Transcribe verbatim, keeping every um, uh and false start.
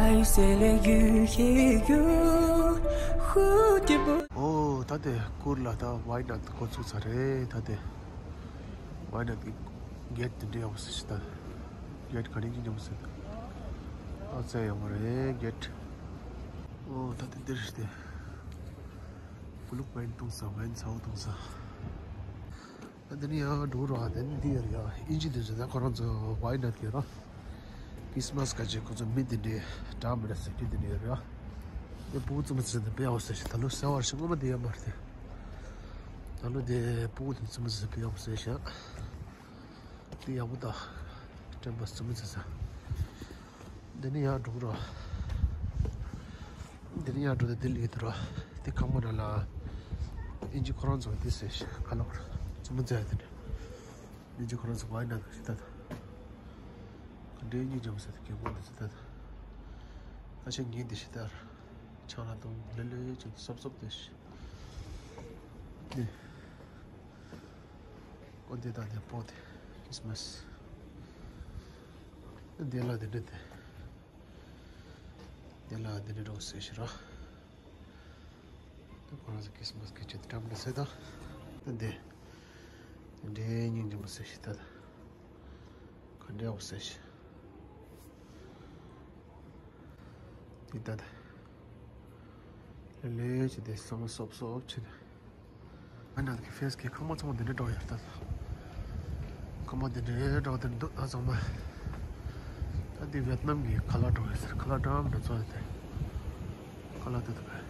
C'est les yeux qui guident. ཨོ། ད་དེ་གུར་ལ་ད་ཝའི་ནཱད་འགོ་ཚུགས་ཚར་རེད། ད་དེ་ཝའི་ནཱད་ཀྱི་གེ་ཊི་དེ་འདྲ་ཡོད་ཟེར་ཞིག་ད། གེ་ཊི་ག་རེ་ཡིན་ནམ་ཟེར། ཨ་ཙེ་ཡོད་མ་རེད་གེ་ཊི། ཨོ། ད་དེ་འདིར་དེ་གུ་ལུག་ཝེན་བཏུང་ས། ཝེན་ཚའོ་བཏུང་ས། ད་འདི་ནས་ཡང་འགྲོ་ར། དེ་ནས་འདི་ཡར་ཡ་ཨིན་ཇི་དེ་ཚོ་ད་ཁོ་རང་ཚོ་ཝའི་ནཱད་ཀྱི་ར། ཁྲིས་མས་སྐབས་ཀྱི་ཁོ་ཚོ་མི་དེ་འདྲའི་འདྲ་མི་འདྲ་ཟེར་གྱི་དེ་འདྲ་ཡོད་རེད་ཨ། དེ་ཕྲུ་གུ་བཙུན་མ་ཚོ་དེ་དཔེ་ཡག་པོ་ཟེར་ཞིག་ད་ལོ་གསར་པ་ཞིག་སྔོན་མ་དེ་ཡོད་མ་རེད་དེ། ད་ལོ་དེ་ཕྲུ་གུ་དེ་བཙུན་མ་ཚོ་དཔེ་ཡག་པོ་ཟེར་ཞིག་དེ་ཡག་པོ་ད། སྤྲན་པ་བཙུན་མ་ཚོ་ས། དེ་ནས་ཡར་འགྲོ་ར། དེ་ནས་ཡར་འགྲོ་དེ་དེ་ལས་དུ་ར། དེ་ཁང་པ་ནང་ལ་ཨིན་ཇི་ཁོ་རང་ཚོ་དེ་ཟེར་ཞིག་ཁ་ལག་ར། བཙུན་མ་ཚོ་དེ་འདྲ། ཨིན་ཇི་ཁོ་རང་ཚོ་ཝའི་ནཱད་ཞིག་ད། ག་འདྲའི་སྙིང་རྗེ་མོ་ཟེར་དེ་རྒན་པོ་འདི་ཚོ་ད། ཁ་ཤས་ངའི་འདི་ཞིག་ལྟར་ཆང་ལ་དང་ལེ་ལེ་ཅིག་སོབ་སོབ་དེ་ཞིག་འདི། ཨོ་འདི་དང་འདི་པོ་དེ་ཁྲིས་མས། འདི་ལ་འདི་འདྲ་དེ། འདི་ལ་འདི་འདྲ་རོགས་ཟེར་ཞིག་ར། ད་ཁོ་རང་ཚོ་ཁྲིས་མས་སྐད་ཆ་དེ་འདྲ་མི་འདྲ་ཟེར་ད། ད་འདི། འདི་འདྲའི་སྙིང་རྗེ་མོ་ཟེར་ཞིག་ད། ག་འདྲའི་ཡག་པོ་ཟེར་ཞིག་དེ་ལྟ་ད། ལེ་ལེ་བྱས་ཏེ་ཚང་མ་སོབ་སོབ་བྱས་ནས། ང་ནང་གི་ཕེ་སི་གི་ཁང་པ་ཚང་མ་འདི་འདྲ་འདྲ་ཡོད་ད། ཁང་པ་འདི་འདྲ་འདྲ་དེ་འདུག་ད་ཚང་མ། ད་འདི་ཝེད་ནམ་གི་ཁ་ལག་འདྲ་ཡོད་ཟེར། ཁ་ལག་འདྲ་མི་འདྲ་ཚོ་ཡོད་དེ། ཁ་ལག་དེ་ད།